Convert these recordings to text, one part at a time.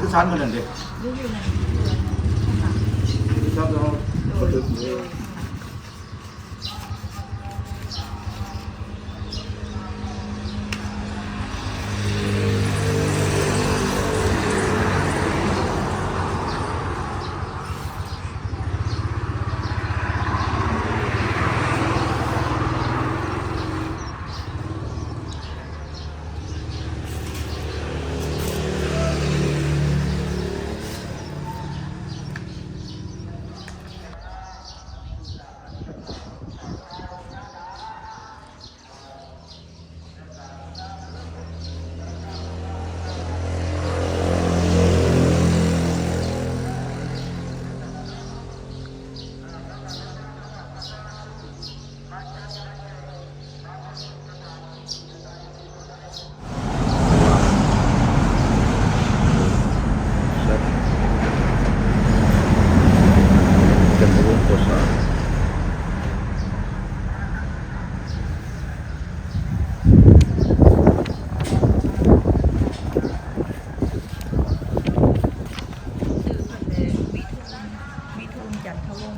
ຄືສານເພິ່ນນັ້ນເດ້ ຢູ່ ຢູ່ໃນເຮືອນ ຄືສານເຮົາ ໂດຍ ບັນທຶກ ໂດຍ. ຊື່ເພິ່ນແມ່ນ ວິທູນ ວິທູນ ຈັນທະວົງ.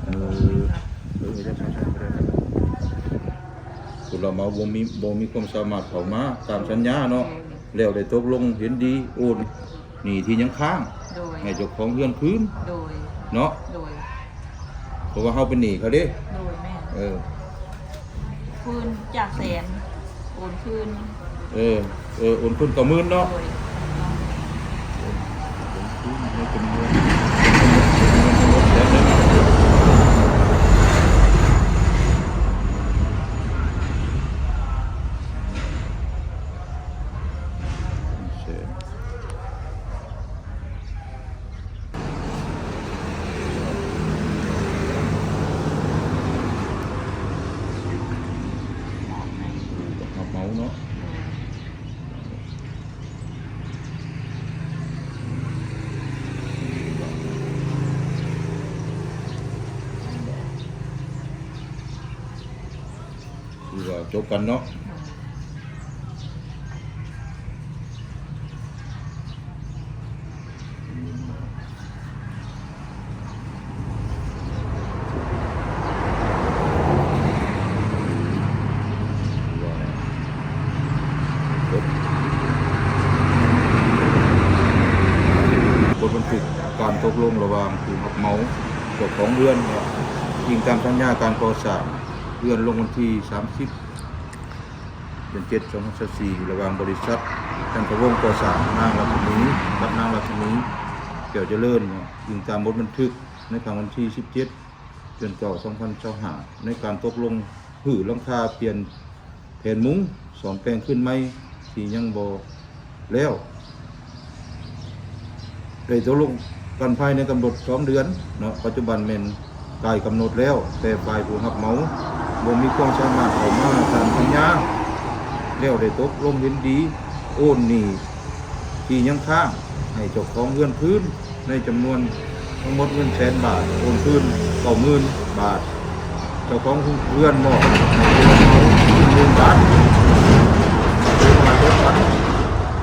ເອີ ເອີ ຈັກສອງສາມເດືອນ ຜູ້ຮັບເໝົາບໍ່ມີ ບໍ່ມີຄວາມສາມາດເຂົ້າມາຕາມສັນຍາເນາະ ໂດຍ ແລ້ວໄດ້ຕົກລົງເຫັນດີໂອນໜີ້ທີ່ຍັງຄ້າງ ໂດຍ ໃຫ້ເຈົ້າຂອງເຮືອນຄືນ ໂດຍ ເນາະ ໂດຍ ເພາະວ່າເຮົາເປັນໜີ້ເຂົາເດ້ ໂດຍ ແມ່ນ ເອີ ຄືນຈາກແສນ ໂອນຄືນ ເອີ ເອີ ໂອນຄືນເກົ້າໝື່ນເນາະ ໂດຍ ໂອນຄືນໃນຈຳນວນ ແສນ ຮັບເໝົາເນາະ ຄືວ່າຈົບກັນເນາະ. ບົດບັນທຶກການຕົກລົງລະຫວ່າງຜູ້ຮັບເໝົາ ເຈົ້າຂອງເຮືອນ ແລະ ອີງຕາມສັນຍາການກໍ່ສ້າງເຮືອນ ລົງວັນທີສາມສິບ ເດືອນເຈັດ ສອງພັນຊາວສີ່ ລະຫວ່າງບໍລິສັດຈັນທະວົງກໍ່ສ້າງ ນາງລັດສະໝີ ກັບນາງລັດສະໝີ ແກ້ວຈະເລີນ ອີງຕາມບົດບັນທຶກໃນຄັ້ງວັນທີສິບເຈັດ ເດືອນເກົ້າ ສອງພັນຊາວຫ້າ ໃນການຕົກລົງຮື້ຫຼັງຄາ ປ່ຽນແຜ່ນມຸງ ສ້ອມແປງຄືນໃໝ່ທີ່ຍັງບໍ່ ແລ້ວ ໄດ້ຕົກລົງກັນພາຍໃນກຳນົດສອງເດືອນເນາະ ປັດຈຸບັນແມ່ນກາຍກຳນົດແລ້ວ ແຕ່ຝ່າຍຜູ້ຮັບເໝົາບໍ່ມີຄວາມສາມາດເຂົ້າມາຕາມສັນຍາ ແລ້ວໄດ້ຕົກລົງເຫັນດີໂອນໜີ້ທີ່ຍັງຄ້າງໃຫ້ເຈົ້າຂອງເຮືອນຄືນ ໃນຈຳນວນທັງໝົດເງິນແສນບາດ ໂອນຄືນເກົ້າໝື່ນບາດ. ເຈົ້າຂອງເຮືອນມອບໃຫ້ຜູ້ຮັບເໝົາໜຶ່ງໝື່ນບາດ ຖືວ່າຈົບກັນ.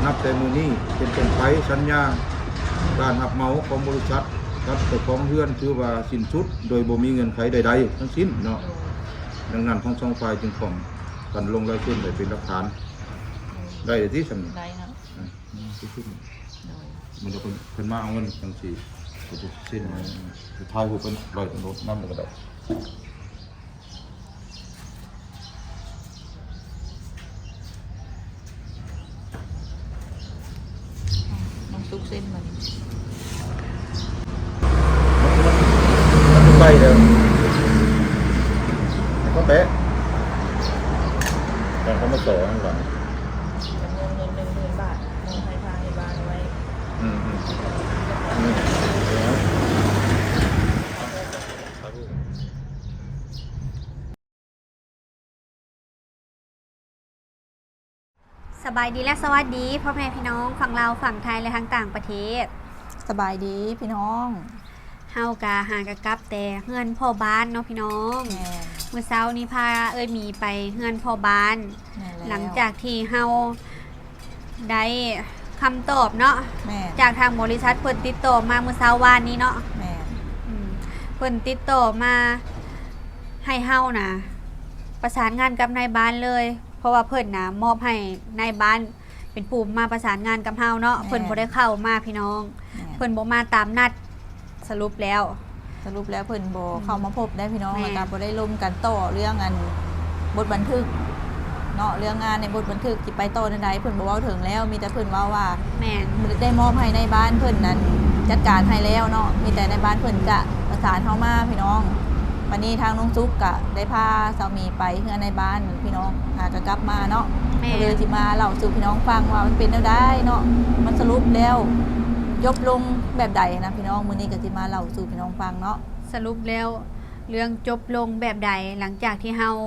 ນັບແຕ່ມື້ນີ້ເປັນຕົ້ນໄປ ສັນຍາການຮັບເໝົາຂອງບໍລິສັດກັບເຈົ້າຂອງເຮືອນຖືວ່າສິ້ນສຸດໂດຍບໍ່ມີເງື່ອນໄຂໃດໆທັງສິ້ນເນາະ. ໂດຍ. ດັ່ງນັ້ນທັງສອງຝ່າຍຈຶ່ງພ້ອມກັນລົງລາຍເຊັນໄວ້ເປັນຫຼັກຖານ. ໂດຍ. ໄດ້ຕິສ່ຳນີ້? ໄດ້ເນາະ. ອືມ ໂດຍ. ມື້ດຽວເພິ່ນ ເພິ່ນມາເອົາເງິນຈັ່ງຊີ້ ເພິ່ນຈະເຊັນໃຫ້ ຖ່າຍຮູບເພິ່ນໄວ້ໂລດນຳກໍໄດ້. ນ້ອງສຸກເຊັນບັດນີ້ ມັນ ມັນ ມັນໄປແລ້ວ ໃຫ້ເຂົາແປະ ແລ້ວເຂົາມາຕໍ່ທາງຫຼັງ ຈຳນວນເງິນໜຶ່ງໝື່ນບາດ ມອບໃຫ້ທາງເອບານໄວ້. ອືມ ອືມ ອືມ. ສະບາຍດີ ແລະ ສະຫວັດດີພໍ່ແມ່ພີ່ນ້ອງຝັ່ງລາວ, ຝັ່ງໄທ ແລະ ທາງຕ່າງປະເທດ. ສະບາຍດີພີ່ນ້ອງ. ເຮົາກະຫາກະກັບແຕ່ເຮືອນພໍ່ບ້ານເນາະພີ່ນ້ອງ. ແມ່ນ. ມື້ເຊົ້ານີ້ພາເອື້ອຍໝີໄປເຮືອນພໍ່ບ້ານ. ແມ່ນແລ້ວ. ຫຼັງຈາກທີ່ເຮົາໄດ້ ຄຳຕອບເນາະ ແມ່ນ ຈາກທາງບໍລິສັດເພິ່ນຕິດຕໍ່ມາມື້ເຊົ້າວານນີ້ເນາະ ແມ່ນ ອືມ ເພິ່ນຕິດຕໍ່ມາໃຫ້ເຮົານະ ປະສານງານກັບນາຍບ້ານເລີຍ ເພາະວ່າເພິ່ນນະມອບໃຫ້ນາຍບ້ານເປັນຜູ້ມາປະສານງານກັບເຮົາເນາະ ແມ່ນ ເພິ່ນບໍ່ໄດ້ເຂົ້າມາພີ່ນ້ອງ ແມ່ນ ເພິ່ນບໍ່ມາຕາມນັດ ສະຫຼຸບແລ້ວ ສະຫຼຸບແລ້ວເພິ່ນບໍ່ ອືມ ເຂົ້າມາພົບໄດ້ພີ່ນ້ອງ ແມ່ນ ແລ້ວກໍບໍ່ໄດ້ລົມກັນຕໍ່ເລື່ອງອັນບົດບັນທຶກເນາະ ເລື່ອງງານໃນບົດບັນທຶກຊິໄປຕໍ່ແນວໃດ ເພິ່ນບໍ່ເວົ້າເຖິງແລ້ວ ມີແຕ່ເພິ່ນເວົ້າວ່າ ແມ່ນ ໄດ້ມອບໃຫ້ນາຍບ້ານເພິ່ນນັ້ນຈັດການໃຫ້ແລ້ວເນາະ ມີແຕ່ນາຍບ້ານເພິ່ນຈະປະສານເຮົາມາພີ່ນ້ອງ ບັດນີ້ທາງນ້ອງສຸກກະໄດ້ພາສາມີໄປເຮືອນນາຍບ້ານພີ່ນ້ອງ ຫາກະກັບມາເນາະ ແມ່ນ ກໍເລີຍຊິມາເລົ່າສູ່ພີ່ນ້ອງຟັງວ່າມັນເປັນແນວໃດເນາະ ມັນສະຫຼຸບແລ້ວຈົບລົງແບບໃດນະພີ່ນ້ອງ ມື້ນີ້ກໍຊິມາເລົ່າສູ່ພີ່ນ້ອງຟັງເນາະ ສະຫຼຸບແລ້ວເລື່ອງຈົບລົງແບບໃດ ຫຼັງຈາກທີ່ເຮົາ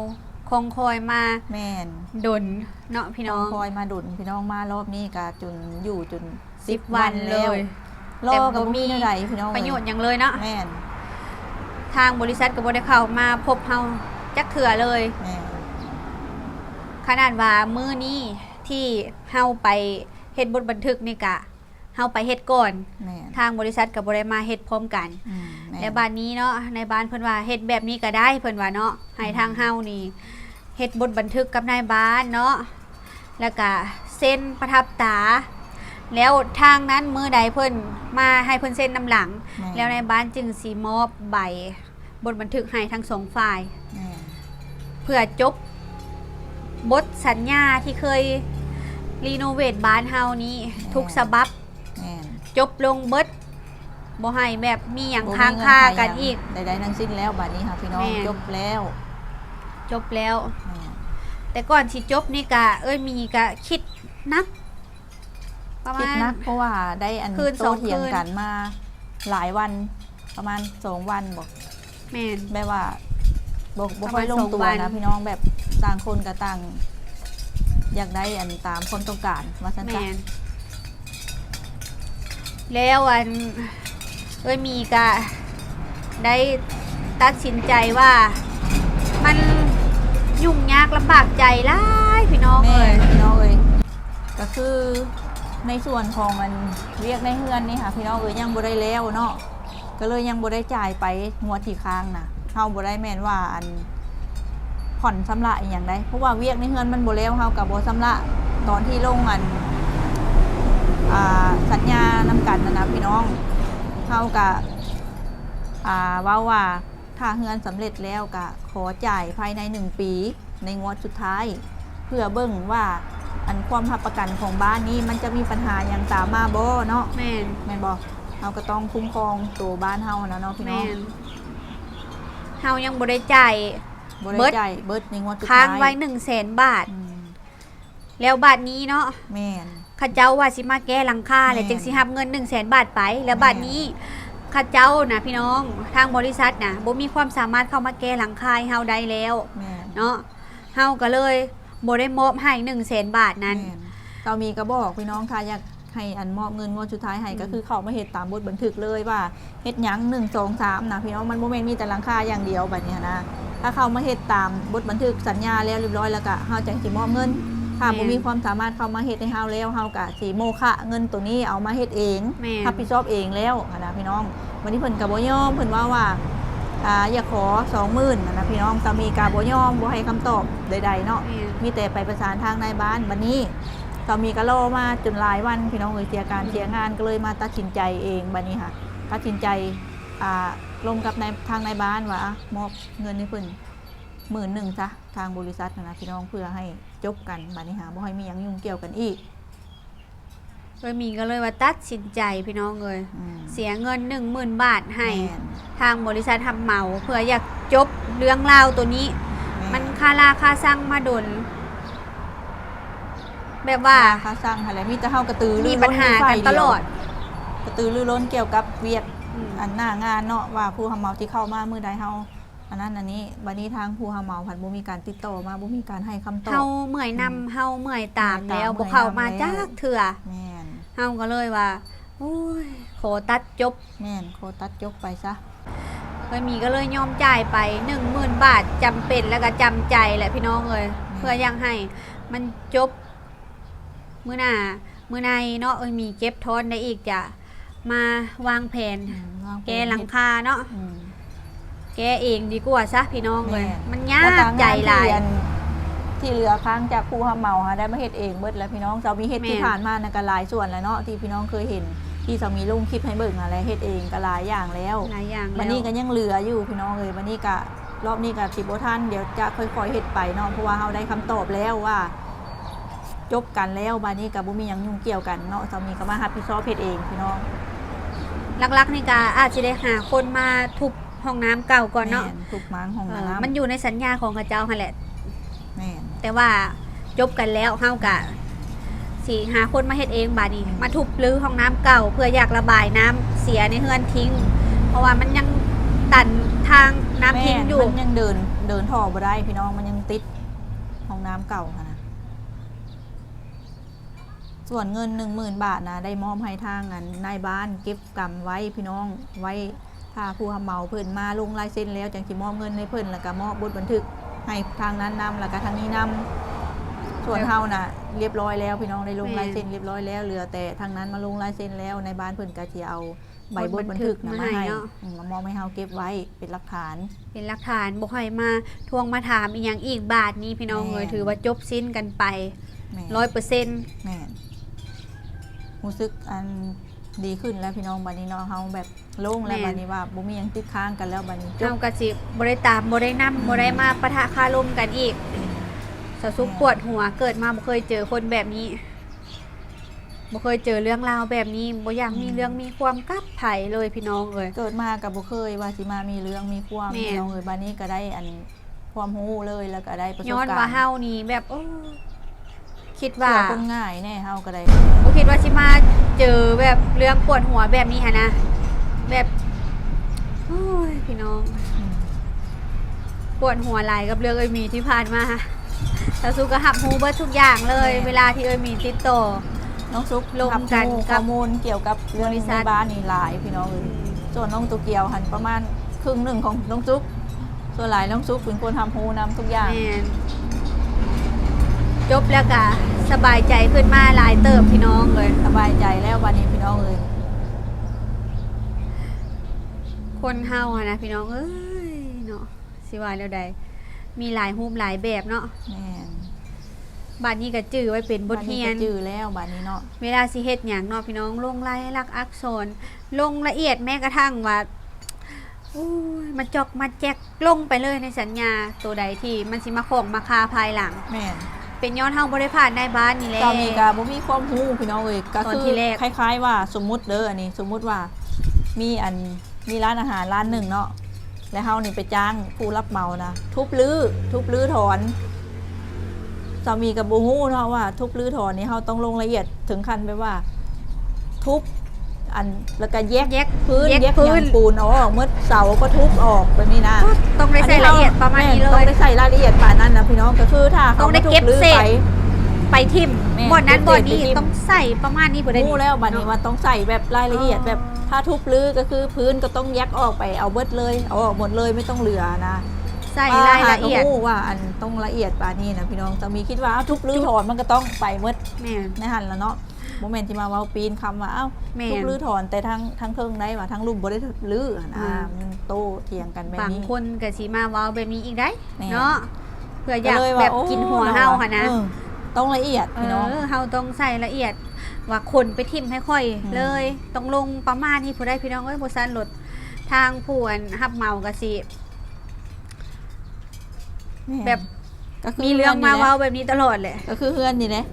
ຄອງຄອຍມາ ແມ່ນ ດົນເນາະພີ່ນ້ອງ ຄອງຄອຍມາດົນພີ່ນ້ອງ ມາລອບນີ້ກໍຈົນຢູ່ຈົນ ສິບວັນເລີຍ ແຕ່ບໍ່ມີປະໂຫຍດຫຍັງເລີຍເນາະ ແມ່ນ ທາງບໍລິສັດກໍບໍ່ໄດ້ເຂົ້າມາພົບເຮົາຈັກເທື່ອເລີຍ ແມ່ນ ຂະໜາດວ່າມື້ນີ້ທີ່ເຮົາໄປເຮັດບົດບັນທຶກນີ້ກະ ເຮົາໄປເຮັດກ່ອນ ແມ່ນ ທາງບໍລິສັດກໍບໍ່ໄດ້ມາເຮັດພ້ອມກັນ ອືມ ແມ່ນ ແລ້ວບາດນີ້ເນາະ ນາຍບ້ານເພິ່ນວ່າເຮັດແບບນີ້ກໍໄດ້ ເພິ່ນວ່າເນາະ ໃຫ້ ອືມ ທາງເຮົານີ້ເຮັດບົດບັນທຶກກັບນາຍບ້ານເນາະ ແລ້ວກະເຊັນປະທັບຕາ ແລ້ວທາງນັ້ນມື້ໃດເພິ່ນມາໃຫ້ເພິ່ນເຊັນນຳຫຼັງ ແມ່ນ ແລ້ວນາຍບ້ານຈຶ່ງຊິມອບໃບບົດບັນທຶກໃຫ້ທັງສອງຝ່າຍ ແມ່ນ ເພື່ອຈົບບົດສັນຍາທີ່ເຄີຍຣີໂນເວດບ້ານເຮົານີ້ ແມ່ນ ທຸກສະບັບ ແມ່ນ ຈົບລົງເບິດ ບໍ່ໃຫ້ແບບມີຫຍັງຄ້າງຄາກັນອີກ ບໍ່ມີເງື່ອນໄຂຫຍັງໃດໆທັງສິ້ນແລ້ວ ບາດນີ້ຫາພີ່ນ້ອງ ແມ່ນ ຈົບແລ້ວ ຈົບແລ້ວ ແມ່ນ ແຕ່ກ່ອນຊິຈົບນີ້ກະ ເອີຍ ມີກະຄິດໜັກ ປະມານ ຄິດໜັກ ເພາະວ່າໄດ້ອັນ ຄືນສອງຄືນ ໂຕ້ຖຽງກັນມາຫຼາຍວັນ ປະມານສອງວັນບໍ ແມ່ນ ແບບວ່າບໍ່ ບໍ່ຄ່ອຍລົງຕົວນະພີ່ນ້ອງ ແບບຕ່າງຄົນກໍຕ່າງຢາກໄດ້ອັນຕາມຄວາມຕ້ອງການວ່າຊັ້ນຊະ ແມ່ນ ແລ້ວອັນ ເອີຍມີກະໄດ້ຕັດສິນໃຈວ່າ ມັນຫຍຸ້ງຍາກລຳບາກໃຈຫຼາຍພີ່ນ້ອງເອີຍ ແມ່ນ ພີ່ນ້ອງເອີຍ ກໍຄືໃນສ່ວນຂອງອັນວຽກໃນເຮືອນນີ້ຫາພີ່ນ້ອງເອີຍ ຍັງບໍ່ໄດ້ແລ້ວເນາະ ກໍເລີຍຍັງບໍ່ໄດ້ຈ່າຍໄປງວດທີ່ຄ້າງນະ ເຮົາບໍ່ໄດ້ແມ່ນວ່າອັນຜ່ອນຊຳລະອີ່ຫຍັງໃດ ເພາະວ່າວຽກໃນເຮືອນມັນບໍ່ແລ້ວ ເຮົາກໍບໍ່ຊຳລະ ຕອນທີ່ລົງອັນ ອ່າ ສັນຍານຳກັນຫັ້ນນະພີ່ນ້ອງ ເຮົາກໍ ອ່າ ເວົ້າວ່າ ຖ້າເຮືອນສຳເລັດແລ້ວກະຂໍຈ່າຍພາຍໃນໜຶ່ງປີ ໃນງວດສຸດທ້າຍ ເພື່ອເບິ່ງວ່າ ອັນຄວາມຮັບປະກັນຂອງບ້ານນີ້ ມັນຈະມີປັນຫາຫຍັງຕາມມາບໍ່ເນາະ ແມ່ນ ແມ່ນບໍ່? ເຮົາກໍຕ້ອງຄຸ້ມຄອງໂຕບ້ານເຮົາຫັ້ນນະເນາະພີ່ນ້ອງ ແມ່ນ ເຮົາຍັງບໍ່ໄດ້ຈ່າຍ ບໍ່ໄດ້ຈ່າຍເບິດໃນງວດສຸດທ້າຍ ຄ້າງໄວ້ໜຶ່ງແສນບາດ ອືມ ແລ້ວບາດນີ້ເນາະ ແມ່ນ ເຂົາເຈົ້າວ່າຊິມາແກ້ຫຼັງຄາ ແລ້ວຈຶ່ງຊິຮັບເງິນໜຶ່ງແສນບາດໄປ ແລ້ວບາດນີ້ ແມ່ນ ເຂົາເຈົ້ານະພີ່ນ້ອງ ທາງບໍລິສັດນະ ບໍ່ມີຄວາມສາມາດເຂົ້າມາແກ້ຫຼັງຄາໃຫ້ເຮົາໄດ້ແລ້ວ ແມ່ນ ເນາະ ເຮົາກໍເລີຍບໍ່ໄດ້ມອບໃຫ້ໜຶ່ງແສນບາດນັ້ນ ແມ່ນ ສາມີກໍບອກພີ່ນ້ອງ ຖ້າຢາກ ໃຫ້ອັນມອບເງິນງວດສຸດທ້າຍໃຫ້ ອືມ ກໍຄືເຂົ້າມາເຮັດຕາມບົດບັນທຶກເລີຍວ່າເຮັດຫຍັງ ໜຶ່ງ ສອງ ສາມ ນະພີ່ນ້ອງ ມັນບໍ່ແມ່ນມີແຕ່ຫຼັງຄາຢ່າງດຽວບາດນີ້ຫັ້ນນະ ຖ້າເຂົ້າມາເຮັດຕາມບົດບັນທຶກສັນຍາແລ້ວຮຽບຮ້ອຍ ແລ້ວກະເຮົາຈັ່ງຊິມອບເງິນ ຖ້າ ແມ່ນ ບໍ່ມີຄວາມສາມາດເຂົ້າມາເຮັດໃຫ້ເຮົາແລ້ວ ເຮົາກະຊິໂມຄະເງິນໂຕນີ້ເອົາມາເຮັດເອງ ແມ່ນ ຮັບຜິດຊອບເອງແລ້ວຫັ້ນນະພີ່ນ້ອງ ບາດນີ້ເພິ່ນກະບໍ່ຍອມ ເພິ່ນເວົ້າວ່າ ອ່າ ຢາກຂໍສອງໝື່ນຫັ້ນນະພີ່ນ້ອງ ສາມີກະບໍ່ຍອມ ບໍ່ໃຫ້ຄຳຕອບໃດໆເນາະ ແມ່ນ ມີແຕ່ໄປປະສານທາງນາຍບ້ານ ບາດນີ້ ສາມີກໍລໍມາຈົນຫຼາຍວັນ ພີ່ນ້ອງເອີຍ ເສຍການ ອືມ ເສຍງານ ກໍເລີຍມາຕັດສິນໃຈເອງ ບາດນີ້ຫາ ຕັດສິນໃຈ ອ່າ ລົມກັບນາຍ ທາງນາຍບ້ານວ່າ ອະ ມອບເງິນໃຫ້ເພິ່ນໝື່ນໜຶ່ງຊະ ທາງບໍລິສັດຫັ້ນນະ ພີ່ນ້ອງ ເພື່ອໃຫ້ຈົບກັນ ບາດນີ້ຫາ ບໍ່ໃຫ້ມີຫຍັງຫຍຸ້ງກ່ຽວກັນອີກ ເອື້ອຍມີກໍເລີຍວ່າຕັດສິນໃຈ ພີ່ນ້ອງເອີຍ ອືມ ເສຍເງິນໜຶ່ງໝື່ນບາດໃຫ້ ແມ່ນ ທາງບໍລິສັດຮັບເໝົາ ເພື່ອຢາກຈົບເລື່ອງລາວໂຕນີ້ ແມ່ນ ມັນຄາລາຄາຊັງມາດົນ ແບບວ່າ ຄາລາຄາຊັງຫັ້ນແຫຼະ ມີແຕ່ເຮົາກະຕືລືລົ້ນຢູ່ຝ່າຍດຽວ ມີບັນຫາກັນຕະຫຼອດ ກະຕືລືລົ້ນກ່ຽວກັບວຽກ ອືມ ອັນໜ້າງານເນາະ ວ່າຜູ້ຮັບເໝົາຊິເຂົ້າມາມື້ໃດ ເຮົາອັນນັ້ນອັນນີ້ ບາດນີ້ທາງຜູ້ຮັບເໝົາພັດບໍ່ມີການຕິດຕໍ່ມາ ບໍ່ມີການໃຫ້ຄຳຕອບ ເຮົາເມື່ອຍນຳ ອືມ ເຮົາເມື່ອຍຕາມແລ້ວ ເມື່ອຍຕາມ ບໍ່ເຂົ້າມາຈັກເທື່ອ ແມ່ນ ເຮົາກໍເລີຍວ່າ ໂອ້ຍ ຂໍຕັດຈົບ ແມ່ນ ຂໍຕັດຈົບໄປຊະ ເອື້ອຍມີກໍເລີຍຍອມຈ່າຍໄປໜຶ່ງໝື່ນບາດ ຈຳເປັນ ແລ້ວກໍຈຳໃຈແຫຼະ ພີ່ນ້ອງເອີຍ ແມ່ນ ເພື່ອຢາກໃຫ້ມັນຈົບ ມື້ໜ້າ ມື້ໃນເນາະ ເອີຍມີເກັບທອນໄດ້ອີກ ຈະມາວາງແຜນ ອືມ ວາງແຜນ ແກ້ຫຼັງຄາເນາະ ແມ່ນ ອືມ ແກ້ເອງດີກວ່າຊະພີ່ນ້ອງເອີຍ ແມ່ນ ມັນຍາກໃຈຫຼາຍ ແລ້ວກໍງານທີ່ອັນ ທີ່ເຫຼືອຄ້າງຈາກຜູ້ຮັບເໝົາຫັ້ນ ໄດ້ມາເຮັດເອງເບິດແລ້ວພີ່ນ້ອງ. ສາວມີເຮັດ ແມ່ນ ທີ່ຜ່ານມານັ້ນກໍຫຼາຍສ່ວນແລ້ວເນາະ ທີ່ພີ່ນ້ອງເຄີຍເຫັນ ທີ່ສາວມີລົງຄລິບໃຫ້ເບິ່ງຫັ້ນແຫຼະ ເຮັດເອງກໍຫຼາຍຢ່າງແລ້ວ ຫຼາຍຢ່າງແລ້ວ ບັດນີ້ກໍຍັງເຫຼືອຢູ່ພີ່ນ້ອງເອີຍ. ບັດນີ້ກໍ ລອບນີ້ກໍຊິບໍ່ທັນ ດຽວຈະຄ່ອຍໆເຮັດໄປເນາະ ເພາະວ່າເຮົາໄດ້ຄຳຕອບແລ້ວວ່າ ຈົບກັນແລ້ວ ບາດນີ້ກໍບໍ່ມີຫຍັງຫຍຸ້ງກ່ຽວກັນເນາະ ສາມີກໍມາຮັບຜິດຊອບເຮັດເອງພີ່ນ້ອງ. ຫຼັກໆນີ້ກໍອາດຊິໄດ້ຫາຄົນມາທຸບຫ້ອງນ້ຳເກົ່າກ່ອນເນາະ ແມ່ນ ທຸບມ້າງຫ້ອງນ້ຳ ເອີ ມັນຢູ່ໃນສັນຍາຂອງເຂົາເຈົ້າຫັ້ນແຫຼະ ແມ່ນ ແຕ່ວ່າຈົບກັນແລ້ວ ເຮົາກໍຊິຫາຄົນມາເຮັດເອງ ບາດນີ້ ອືມ ມາທຸບຮື້ຫ້ອງນ້ຳເກົ່າ ເພື່ອຢາກລະບາຍນ້ຳເສຍໃນເຮືອນຖິ້ມ ເພາະວ່າມັນຍັງຕັນທາງນ້ຳ ແມ່ນ ຖິ້ມຢູ່ ມັນຍັງເດີນ ເດີນທໍ່ບໍ່ໄດ້ພີ່ນ້ອງ ມັນຍັງຕິດ ຫ້ອງນ້ຳເກົ່າຫັ້ນນະ. ສ່ວນເງິນໜຶ່ງໝື່ນບາດນະ ໄດ້ມອບໃຫ້ທາງອັນນາຍບ້ານເກັບກຳໄວ້ພີ່ນ້ອງ ໄວ້ຖ້າຜູ້ຮັບເໝົາເພິ່ນມາລົງລາຍເຊັນແລ້ວ ຈັ່ງຊິມອບເງິນໃຫ້ເພິ່ນ ແລ້ວກໍມອບບົດບັນທຶກໃຫ້ທາງນັ້ນນຳ ແລ້ວກໍທາງນີ້ນຳ. ສ່ວນເຮົານະ ລຽບຮ້ອຍແລ້ວພີ່ນ້ອງ ໄດ້ລົງ ແມ່ນ ລາຍເຊັນລຽບຮ້ອຍແລ້ວ ເຫຼືອແຕ່ທາງນັ້ນມາລົງລາຍເຊັນແລ້ວ ນາຍບ້ານເພິ່ນກໍຊິເອົາ ໃບບົດບັນທຶກນະມາໃຫ້ເນາະ ອືມ ມາມອບໃຫ້ເຮົາເກັບໄວ້ເປັນຫຼັກຖານ ເປັນຫຼັກຖານ ບໍ່ໃຫ້ມາທວງມາຖາມອີ່ຫຍັງອີກບາດນີ້ພີ່ນ້ອງເອີຍ ແມ່ນ ຖືວ່າຈົບສິ້ນກັນໄປ ແມ່ນ ຮ້ອຍເປີເຊັນ ແມ່ນ ຮູ້ສຶກອັນດີຂຶ້ນແລ້ວພີ່ນ້ອງ ບາດນີ້ເນາະ ເຮົາແບບໂລ່ງແລ້ວ ແມ່ນ ບາດນີ້ວ່າບໍ່ມີຫຍັງຕິດຄ້າງກັນແລ້ວ ບາດນີ້ຈົບ ເຮົາກໍຊິບໍ່ໄດ້ຕາມ ບໍ່ໄດ້ນຳ ອືມ ບໍ່ໄດ້ມາປະທະຄາລົມກັນອີກ ອືມ ສາວສຸກ ແມ່ນ ປວດຫົວ ເກີດມາບໍ່ເຄີຍເຈີຄົນແບບນີ້. ບໍ່ເຄີຍເຈີເລື່ອງລາວແບບນີ້ ບໍ່ຢາກມີ ອືມ ເລື່ອງມີຄວາມກັບໃຜເລີຍພີ່ນ້ອງເອີຍ ເກີດມາກໍບໍ່ເຄີຍວ່າຊິມາມີເລື່ອງມີຄວາມ ແມ່ນ ພີ່ນ້ອງເອີຍ ບາດນີ້ກໍໄດ້ອັນຄວາມຮູ້ເລີຍ ແລ້ວກໍໄດ້ປະສົບການ ຍ້ອນວ່າເຮົານີ້ແບບ ໂອ້ ຄິດວ່າ ເຊື່ອຄົນງ່າຍແດ່ ເຮົາກໍໄດ້ ບໍ່ຄິດວ່າຊິມາເຈີແບບເລື່ອງປວດຫົວແບບນີ້ຫັ້ນນະ ແບບ ໂອ້ຍ ພີ່ນ້ອງ ອືມ ປວດຫົວຫຼາຍກັບເລື່ອງເອື້ອຍໝີທີ່ຜ່ານມາ ສາວສຸກກໍຮັບຮູ້ເບິດທຸກຢ່າງເລີຍ ແມ່ນ ເວລາທີ່ເອື້ອຍໝີຕິດຕໍ່ ນ້ອງສຸກ ລົມກັນ ຮັບຮູ້ ກັບຂໍ້ມູນກ່ຽວກັບເລື່ອງ ບໍລິສັດ ໃນບ້ານນີ້ຫຼາຍພີ່ນ້ອງເອີຍ ອືມ ສ່ວນນ້ອງໂຕກຽວຫັ້ນປະມານເຄິ່ງໜຶ່ງຂອງນ້ອງສຸກ ສ່ວນຫຼາຍນ້ອງສຸກເປັນຄົນຮັບຮູ້ນຳທຸກຢ່າງ ແມ່ນ ຈົບແລ້ວກະສະບາຍໃຈຂຶ້ນມາຫຼາຍເຕີບພີ່ນ້ອງເອີຍ ສະບາຍໃຈແລ້ວບາດນີ້ພີ່ນ້ອງເອີຍ ຄົນເຮົາຫັ້ນນະພີ່ນ້ອງເອີຍເນາະ ຊິວ່າແນວໃດ ມີຫຼາຍຮູບຫຼາຍແບບເນາະ ແມ່ນ ບາດນີ້ກໍຈື່ໄວ້ເປັນບົດຮຽນ ບາດນີ້ກໍຈື່ແລ້ວບາດນີ້ເນາະ ເວລາຊິເຮັດຫຍັງເນາະພີ່ນ້ອງ ລົງລາຍລັກອັກສອນ ລົງລະອຽດ ແມ້ກະທັ່ງວ່າ ໂອ້ຍ ມາຈອກມາແຈກລົງໄປເລີຍໃນສັນຍາ ໂຕໃດທີ່ມັນຊິມາຂອງມາຄາພາຍຫຼັງ ແມ່ນ ເປັນຍ້ອນເຮົາບໍ່ໄດ້ຜ່ານນາຍບ້ານນີ້ແຫຼະ ຕອນນີ້ກໍບໍ່ມີຄວາມຮູ້ພີ່ນ້ອງເອີຍ ກໍຄື ຕອນທີແລກ ຄ້າຍໆວ່າ ສົມມຸດເດີ ອັນນີ້ສົມມຸດວ່າ ມີອັນ ມີຮ້ານອາຫານຮ້ານໜຶ່ງເນາະ ແລ້ວເຮົານີ້ໄປຈ້າງຜູ້ຮັບເໝົານະ ທຸບຮື້ ທຸບຮື້ຖອນ ສາມີກໍບໍ່ຮູ້ເນາະວ່າທຸບຮື້ຖອນນີ້ ເຮົາຕ້ອງລົງລະອຽດເຖິງຂັ້ນແບບວ່າ ທຸບ ອັນ ແລ້ວກໍແຍກ ແຍກພື້ນ ແຍກ ແຍກຫຍັງ ປູນເອົາອອກໝົດ ເສົາກໍທຸບອອກແບບນີ້ນະ ຕ້ອງໄດ້ໃສ່ລະອຽດປະມານນີ້ເລີຍ ແມ່ນ ຕ້ອງໄດ້ໃສ່ລາຍລະອຽດປານນັ້ນນະພີ່ນ້ອງ ກໍຄືຖ້າເຂົາມາທຸບຮື້ໄປ ໄປຖິ້ມ ແມ່ນ ບ່ອນນັ້ນບ່ອນນີ້ ຕ້ອງໃສ່ປະມານນີ້ ບໍ່ໄດ້ ຮູ້ແລ້ວບາດນີ້ວ່າຕ້ອງໃສ່ແບບລາຍລະອຽດ ອໍ ແບບ ຖ້າທຸບຮື້ກໍຄືພື້ນກໍຕ້ອງແຍກອອກໄປເອົາເບິດເລີຍ ເອົາອອກໝົດເລີຍ ໄມ່ຕ້ອງເຫຼືອນະ ໃສ່ລາຍລະອຽດ ຫາກໍຮູ້ວ່າອັນຕ້ອງລະອຽດປານນີ້ນະພີ່ນ້ອງ ສາມີຄິດວ່າ ເອົາ ທຸບຮື້ຖອນມັນກໍຕ້ອງໄປໝົດ ແມ່ນ ໃນຫັ້ນລະເນາະ ບໍ່ແມ່ນຊິມາເວົ້າປີນຄຳວ່າ ເອົ້າ ແມ່ນ ທຸບຮື້ຖອນ ແຕ່ທາງ ທາງເທິງໄດ້ວ່າ ທາງລຸ່ມບໍ່ໄດ້ຮື້ຫັ້ນນະ ອືມ ມັນໂຕ້ຖຽງກັນແບບນີ້ ບາງຄົນກໍຊິມາເວົ້າແບບນີ້ອີກໄດ໋ ແມ່ນ ເນາະ ເພື່ອຢາກແບບກິນຫົວເຮົາຫັ້ນນະ ເອີ ຕ້ອງລະອຽດ ເອີ ພີ່ນ້ອງ ເຮົາຕ້ອງໃສ່ລະອຽດວ່າ ຂົນໄປຖິ້ມໃຫ້ຂ້ອຍເລີຍ ອືມ ຕ້ອງລົງປະມານນີ້ພຸ້ນໃດ໋ພີ່ນ້ອງເອີຍ ບໍ່ຊັ້ນໂລດ ທາງຜູ້ອັນຮັບເໝົາກໍຊິ ແມ່ນ ແບບ ກໍຄື ມີເລື່ອງມາເວົ້າແບບນີ້ຕະຫຼອດແຫຼະ ກໍຄືເຮືອນນີ້ແຫຼະ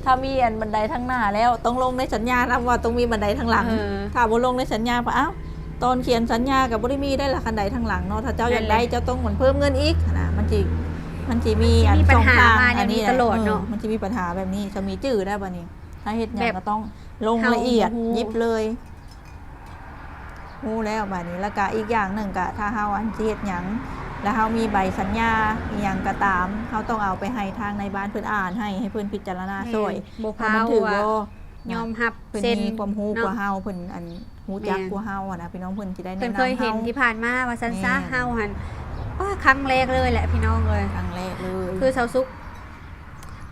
ຖ້າມີອັນບັນໄດທາງໜ້າແລ້ວ ຕ້ອງລົງໃນສັນຍານຳວ່າຕ້ອງມີບັນໄດທາງຫຼັງ ເອີ ຖ້າບໍ່ລົງໃນສັນຍາ ເອົ້າ ຕອນຂຽນສັນຍາກໍບໍ່ໄດ້ມີໄດ້ລະ ຄັນໄດທາງຫຼັງເນາະ ຖ້າເຈົ້າຢາກໄດ້ ເຈົ້າຕ້ອງມັນເພີ່ມເງິນອີກຫັ້ນນະ ມັນຊິ ມັນຊິມີອັນຊ່ອງທາງ ມັນຊິມີປັນຫາມາແນວນີ້ຕະຫຼອດເນາະ ເອີ ມັນຊິມີປັນຫາແບບນີ້ ສາມີຈື່ໄດ້ບາດນີ້ ຖ້າເຮັດຫຍັງກໍຕ້ອງລົງລະອຽດ ເຮົາບໍ່ຮູ້ ຫຍິບເລີຍ ຮູ້ແລ້ວບາດນີ້ ແລ້ວກະອີກຢ່າງໜຶ່ງກະ ຖ້າເຮົາອັນຊິເຮັດຫຍັງ ແລ້ວເຮົາມີໃບສັນຍາອີ່ຫຍັງກໍຕາມ ເຮົາຕ້ອງເອົາໄປໃຫ້ທາງນາຍບ້ານເພິ່ນອ່ານໃຫ້ ໃຫ້ເພິ່ນພິຈາລະນາຊ່ອຍ ແມ່ນ ບໍ່ພາວວ່າ ວ່າ ຍອມຮັບເຊັນ ເພິ່ນມີຄວາມຮູ້ກວ່າເຮົາ ເນາະ ເພິ່ນອັນຮູ້ຈັກກວ່າເຮົາຫັ້ນນະ ພີ່ນ້ອງ ເພິ່ນຊິໄດ້ແນະນຳເຮົາ ເພິ່ນເຄີຍເຫັນທີ່ຜ່ານມາວ່າຊັ້ນຊະ ແມ່ນ ເຮົາຫັ້ນ ປ້າ ຄັ້ງແລກເລີຍແຫຼະພີ່ນ້ອງເອີຍ ຄັ້ງແລກເລີຍ ຄືສາວສຸກ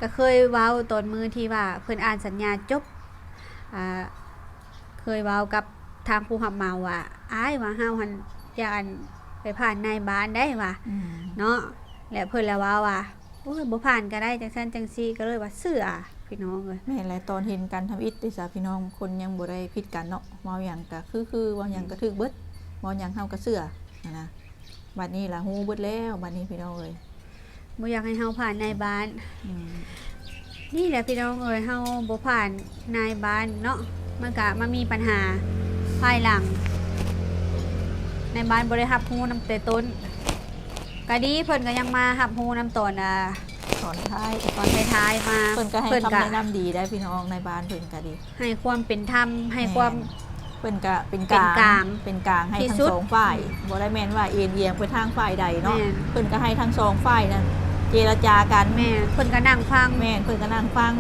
ກໍເຄີຍເວົ້າຕອນມື້ທີ່ວ່າເພິ່ນອ່ານສັນຍາຈົບ ອ່າ ເຄີຍເວົ້າກັບທາງຜູ້ຮັບເໝົາວ່າ ອ້າຍວ່າ ເຮົາຫັ້ນຢາກ ອັນ ໄປຜ່ານນາຍບ້ານໄດ້ວ່າ ອືມ ເນາະ ແລະເພິ່ນລະເວົ້າວ່າ ໂອ້ຍ ບໍ່ຜ່ານກໍໄດ້ ຈັ່ງຊັ້ນຈັ່ງຊີ້ ກໍເລີຍວ່າເຊື່ອພີ່ນ້ອງເອີຍ. ແມ່ນແຫຼະ ຕອນເຫັນກັນທຳອິດເດຊະພີ່ນ້ອງ ຄົນຍັງບໍ່ໄດ້ຜິດກັນເນາະ ເວົ້າຫຍັງກໍຄືໆ ເວົ້າຫຍັງກໍຖືກເບິດ ອືມ ເວົ້າຫຍັງເຮົາກໍເຊື່ອຫັ້ນນະ. ບັດນີ້ລະຮູ້ເບິດແລ້ວ ບັດນີ້ພີ່ນ້ອງເອີຍ ບໍ່ຢາກໃຫ້ເຮົາຜ່ານນາຍບ້ານ. ອືມ ນີ້ແຫຼະພີ່ນ້ອງເອີຍ ເຮົາບໍ່ຜ່ານນາຍບ້ານເນາະ ມັນກະມາມີບັນຫາພາຍຫຼັງ ນາຍບ້ານບໍ່ໄດ້ຮັບຮູ້ນຳແຕ່ຕົ້ນ. ກະດີ ເພິ່ນກະຍັງມາຮັບຮູ້ນຳຕອນ ອ່າ ຕອນທ້າຍ ຕອນທ້າຍໆມາ ເພິ່ນກະໃຫ້ຄຳແນະນຳດີໄດ໋ພີ່ນ້ອງ ນາຍບ້ານເພິ່ນກະດີ ໃຫ້ຄວາມເປັນທຳ ໃຫ້ຄວາມ ແມ່ນ ເພິ່ນກະເປັນກາງ ເປັນກາງ ເປັນກາງໃຫ້ທັງສອງຝ່າຍ ບໍ່ໄດ້ແມ່ນວ່າເອນອຽງໄປທາງຝ່າຍໃດເນາະ ແມ່ນ ເພິ່ນກະໃຫ້ທັງສອງຝ່າຍນັ້ນເຈລະຈາກັນ ແມ່ນ ເພິ່ນກະນັ່ງຟັງ ແມ່ນ ເພິ່ນກະນັ່ງຟັງ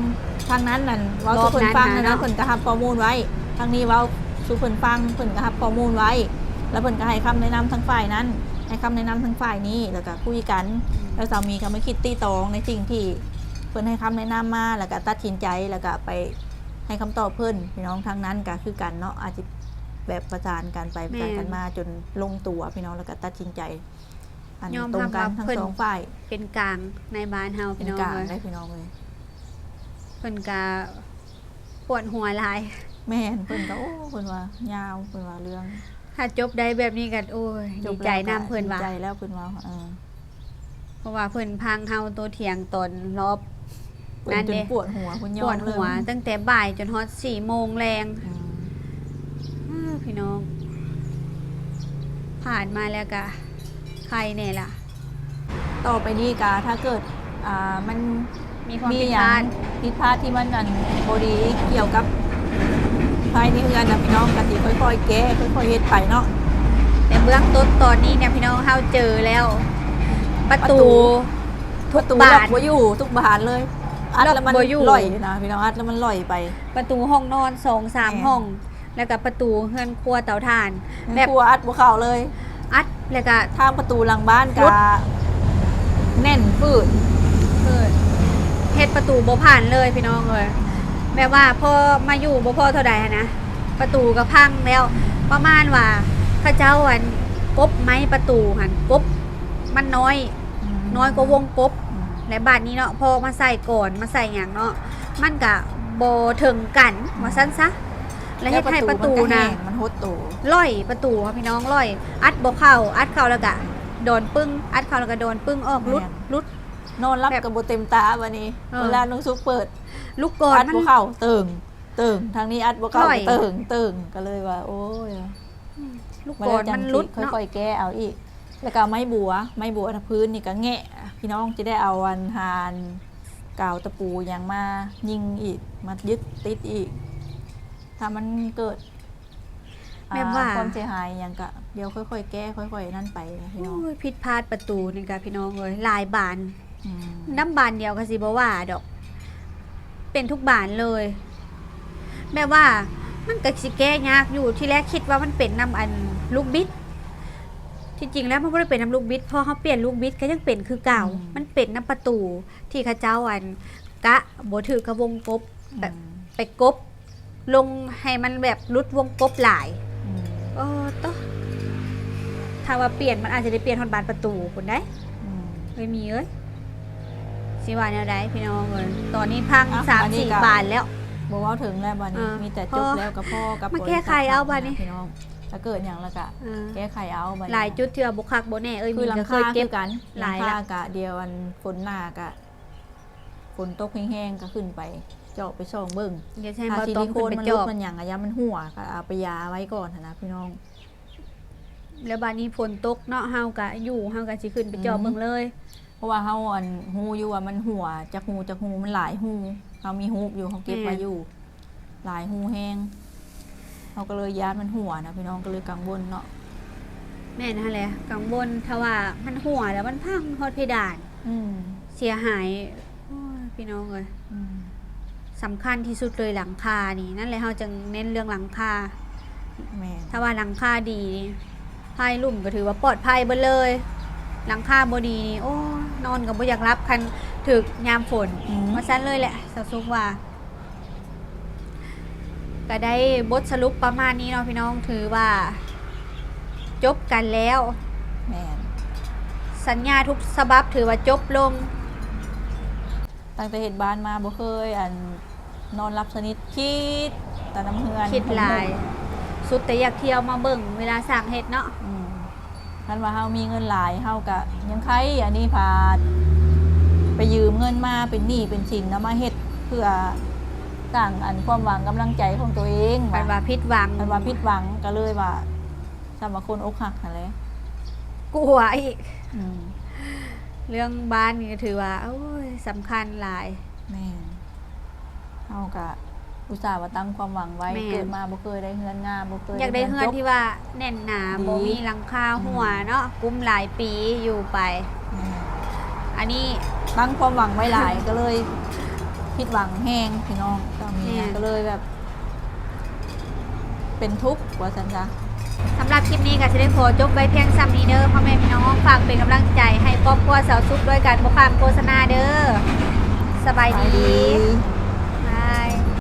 ທາງນັ້ນນັ້ນເວົ້າສູ່ເພິ່ນຟັງນັ້ນ ເພິ່ນກະຮັບຂໍ້ມູນໄວ້ ທາງນີ້ເວົ້າສູ່ເພິ່ນຟັງ ເພິ່ນກະຮັບຂໍ້ມູນໄວ້ ແລ້ວເພິ່ນກະໃຫ້ຄຳແນະນຳທາງຝ່າຍນັ້ນ ໃຫ້ຄຳແນະນຳທາງຝ່າຍນີ້ ແລ້ວກະຄຸຍກັນ ແລ້ວສາມີກະມາຄິດຕິຕອງໃນສິ່ງທີ່ເພິ່ນໃຫ້ຄຳແນະນຳມາ ແລ້ວກະຕັດສິນໃຈ ແລ້ວກະໄປ ໃຫ້ຄຳຕອບເພິ່ນ ພີ່ນ້ອງ ທາງນັ້ນກະຄືກັນເນາະ ອາດຈະແບບປະສານກັນໄປ ປະສານກັນມາ ຈົນລົງຕົວພີ່ນ້ອງ ແລ້ວກະຕັດສິນໃຈ ອັນ ຍອມຮັບວ່າເພິ່ນເປັນກາງໃນບ້ານເຮົາ ພີ່ນ້ອງເອີຍ ເປັນກາງໄດ໋ພີ່ນ້ອງເອີຍ ເພິ່ນກະປວດຫົວຫຼາຍ ແມ່ນ ເພິ່ນກະ ໂອ້ ເພິ່ນວ່າຍາວ ເພິ່ນວ່າເລື່ອງ ຖ້າຈົບໄດ້ແບບນີ້ກະ ໂອ້ຍ ດີໃຈນຳເພິ່ນວ່າ ດີໃຈແລ້ວເພິ່ນວ່າ ເອີ ເພາະວ່າເພິ່ນພັງເຮົາໂຕຖຽງຕອນຮອບ ເພິ່ນຈົນປວດຫົວ ເພິ່ນຍອມເລີຍ ປວດຫົວຕັ້ງແຕ່ບ່າຍຈົນຮອດສີ່ໂມງແລງ ອືມ ເອີ ພີ່ນ້ອງ ຜ່ານມາແລ້ວກະໄຄແດ່ລະ ຕໍ່ໄປນີ້ກະ ຖ້າເກີດ ອ່າ ມັນມີຄວາມຜິດພາດ ມີຫຍັງຜິດພາດທີ່ມັນ ອັນ ບໍ່ດີກ່ຽວກັບພາຍໃນເຮືອນນະ ພີ່ນ້ອງ ກະຊິຄ່ອຍໆແກ້ ຄ່ອຍໆເຮັດໄປເນາະ ແຕ່ເບື້ອງຕົ້ນຕອນນີ້ເນຍ ພີ່ນ້ອງ ເຮົາເຈີແລ້ວ ປະຕູ ປະຕູ ທຸກບານ ລັອກບໍ່ຢູ່ ທຸກບານເລີຍ ອັດແລ້ວມັນລ່ອຍນະ ພີ່ນ້ອງ ອັດແລ້ວມັນລ່ອຍໄປ ປະຕູຫ້ອງນອນສອງສາມຫ້ອງ ແມ່ນ ແລ້ວກະປະຕູເຮືອນຄົວເຕົາຖ່ານ ເຮືອນຄົວອັດບໍ່ເຂົ້າເລີຍ ອັດ ແລ້ວກະທາງປະຕູຫຼັງບ້ານກະແໜ້ນຟືດ ເຮັດປະຕູບໍ່ຜ່ານເລີຍ ພີ່ນ້ອງເອີຍ ແບບວ່າພໍມາຢູ່ບໍ່ພໍເທົ່າໃດຫັ້ນນະ ປະຕູກະພັງແລ້ວ ປະມານວ່າເຂົາເຈົ້າ ອັນ ກົບໄມ້ປະຕູຫັ້ນ ກົບມັນນ້ອຍ ອືມ ນ້ອຍກວ່າວົງກົບ ອືມ ແລະບາດນີ້ເນາະ ພໍມາໃສ່ກອນ ມາໃສ່ຫຍັງເນາະ ມັນກະບໍ່ເຖິງກັນ ອືມ ວ່າຊັ້ນຊະ ແລະເຮັດໃຫ້ປະຕູນະ ມັນຫົດໂຕ ລ່ອຍປະຕູ ພີ່ນ້ອງ ລ່ອຍ ອັດບໍ່ເຂົ້າ ອັດເຂົ້າແລ້ວກະດອນປຶ້ງ ອັດເຂົ້າແລ້ວກະດອນປຶ້ງອອກ ແມ່ນ ຫຼຸດ ຫຼຸດ ນອນຫຼັບກະບໍ່ເຕັມຕາບາດນີ້ ເອີ ເວລານ້ອງສຸກເປີດ ລູກກອນ ອັດບໍ່ເຂົ້າ ເຕີງ ເຕີງ ທາງນີ້ອັດບໍ່ເຂົ້າ ເຕີງ ເຕີງ ກະເລີຍວ່າ ໂອ້ຍ ອືມ ລູກກອນມັນຫຼຸດເນາະ ຄ່ອຍໆແກ້ເອົາອີກ ແລ້ວກະໄມ້ບົວ ໄມ້ບົວ ພື້ນນີ້ກະແງະ ພີ່ນ້ອງ ຈະໄດ້ເອົາ ອັນ ຫາ ອັນ ກາວຕະປູຫຍັງມາຍິງອີກ ມາຍຶດຕິດອີກ ຖ້າມັນເກີດ ແບບວ່າ ອ່າ ຄວາມເສຍຫາຍຫຍັງກະ ດຽວຄ່ອຍໆແກ້ ຄ່ອຍໆນັ້ນໄປ ພີ່ນ້ອງ ໂອ້ຍ ຜິດພາດປະຕູນີ້ກະ ພີ່ນ້ອງເອີຍ ຫຼາຍບານ ອືມ ນຳບານດຽວກະຊິບໍ່ວ່າດອກ ເປັນທຸກບານເລີຍ ແບບວ່າມັນກະຊິແກ້ຍາກຢູ່ ທີແລກຄິດວ່າມັນເປັນນຳ ອັນ ລູກບິດ ທີ່ຈິງແລ້ວມັນບໍ່ໄດ້ເປັນນຳລູກບິດ ເພາະເຮົາປ່ຽນລູກບິດກະຍັງເປັນຄືເກົ່າ ອືມ ມັນເປັນນຳປະຕູທີ່ເຂົາເຈົ້າ ອັນ ກະບໍ່ຖືກກັບວົງກົບ ອືມ ແບບໄປກົບ ລົງໃຫ້ມັນແບບຫຼຸດວົງກົບຫຼາຍ ອືມ ໂອ້ໂຕ ຖ້າວ່າປ່ຽນມັນອາດຈະໄດ້ປ່ຽນຮອດບານປະຕູພຸ້ນໃດ໋ ອືມ ເອີຍ ມີເອີຍ ຊິວ່າແນວໃດພີ່ນ້ອງເອີຍ ຕອນນີ້ພັງ ອ່ະ ສາມສີ່ບານແລ້ວ ບໍ່ເວົ້າເຖິງແລ້ວບາດນີ້ ເອີ ມີແຕ່ຈົບແລ້ວກະພໍກັບ ມາແກ້ໄຂເອົາບາດນີ້ ພີ່ນ້ອງ ຖ້າເກີດຫຍັງແລ້ວກະ ເອີ ແກ້ໄຂເອົາບາດນີ້ ຫຼາຍຈຸດທີ່ວ່າບໍ່ຄັກບໍ່ແນ່ ເອີຍ ມີກະເຄີຍເຈັບ ຄືຫຼັງຄາຄືກັນ ຫຼັງຄາກະ ດຽວ ອັນ ຝົນມາກະ ຝົນຕົກແຮງໆກະຂຶ້ນໄປເຈາະໄປສ່ອງເບິ່ງ ດຽວຊິໃຫ້ ຖ້າຊິລິໂຄນມັນຫຼຸດມັນຫຍັງ ກະຢ້ານມັນຮົ່ວ ກະເອົາໄປຢາໄວ້ກ່ອນຫັ້ນນະ ພີ່ນ້ອງ ແລ້ວບາດນີ້ຝົນຕົກເນາະ ເຮົາກະຢູ່ ເຮົາກະຊິຂຶ້ນໄປເຈາະເບິ່ງເລີຍ ອືມ ເພາະວ່າເຮົາ ອັນ ຮູ້ຢູ່ວ່າມັນຮົ່ວ ຈັກຮູຈັກຮູ ມັນຫຼາຍຮູ ເຮົາມີຮູບຢູ່ ເຮົາເກັບໄວ້ຢູ່ ແມ່ນ ຫຼາຍຮູແຮງ ເຮົາກະເລີຍຢ້ານມັນຮົ່ວນະ ພີ່ນ້ອງ ກະເລີຍກັງວົນເນາະ ແມ່ນຫັ້ນແຫຼະ ກັງວົນ ຖ້າວ່າມັນຮົ່ວແລ້ວມັນພັງຮອດເພດານ ອືມ ເສຍຫາຍ ໂອ້ຍ ພີ່ນ້ອງເອີຍ ອືມ ສຳຄັນທີ່ສຸດເລີຍຫຼັງຄານີ້ ນັ້ນແຫຼະ ເຮົາຈຶ່ງເນັ້ນເລື່ອງຫຼັງຄາ ແມ່ນ ຖ້າວ່າຫຼັງຄາດີ ພາຍລຸ່ມກະຖືວ່າປອດໄພເບິດເລີຍ ຫຼັງຄາບໍ່ດີນີ້ ໂອ້ຍ ນອນກະບໍ່ຢາກຫຼັບ ຄັນຖືກຍາມຝົນ ອືມ ວ່າຊັ້ນເລີຍແຫຼະ ສາວສຸກວ່າ ກໍໄດ້ບົດສະຫຼຸບປະມານນີ້ເນາະພີ່ນ້ອງ, ຖືວ່າຈົບກັນແລ້ວ. ແມ່ນ. ສັນຍາທຸກສະບັບຖືວ່າຈົບລົງ. ຕັ້ງແຕ່ເຮັດບ້ານມາບໍ່ເຄີຍ ອັນ ນອນຫຼັບສະໜິດ, ຄິດແຕ່ນຳເຮືອນ ຄິດຫຼາຍ. ສຸດແຕ່ຢາກທ່ຽວມາເບິ່ງເວລາຊ່າງເຮັດເນາະ. ອືມ. ຄັນວ່າເຮົາມີເງິນຫຼາຍ ເຮົາກະຍັງໄຄ, ອັນນີ້ພາດໄປຢືມເງິນມາເປັນໜີ້ເປັນສິນ ແລ້ວມາເຮັດເພື່ອສ້າງ ອັນ ຄວາມຫວັງກຳລັງໃຈຂອງຕົວເອງ. ຄັນວ່າຜິດຫວັງ ຄັນວ່າຜິດຫວັງ ກໍເລີຍວ່າ ສ່ຳວ່າຄົນອົກຫັກຫັ້ນແຫຼະ ກົວອີກ. ອືມ. ເລື່ອງບ້ານນີ້ກໍຖືວ່າ ໂອ້ຍ ສຳຄັນຫຼາຍ. ແມ່ນ. ເຮົາກະອຸດສ່າວ່າຕັ້ງຄວາມຫວັງໄວ້. ແມ່ນ. ເກີດມາບໍ່ເຄີຍໄດ້ເຮືອນງາມ, ບໍ່ເຄີຍ ຢາກໄດ້ເຮືອນທີ່ວ່າແໜ້ນໜາ, ດີ ບໍ່ມີຫຼັງຄາຫົວເນາະ, ອືມ ກຸ້ມຫຼາຍປີຢູ່ໄປ. ແມ່ນ. ອັນນີ້ຕັ້ງຄວາມຫວັງໄວ້ຫຼາຍ ກໍເລີຍຜິດຫວັງແຮງພີ່ນ້ອງ. ກໍມີ ແມ່ນ ກໍເລີຍແບບ ເປັນທຸກວ່າຊັ້ນຊະ. ສຳລັບຄລິບນີ້ກໍຊິໄດ້ຂໍຈົບໄວ້ພຽງສ່ຳນີ້ເດີ ພໍ່ແມ່ພີ່ນ້ອງ, ຝາກເປັນກຳລັງໃຈໃຫ້ຄອບຄົວສາວສຸກດ້ວຍການບໍ່ຂ້າມໂຄສະນາເດີ. ສະບາຍດີ.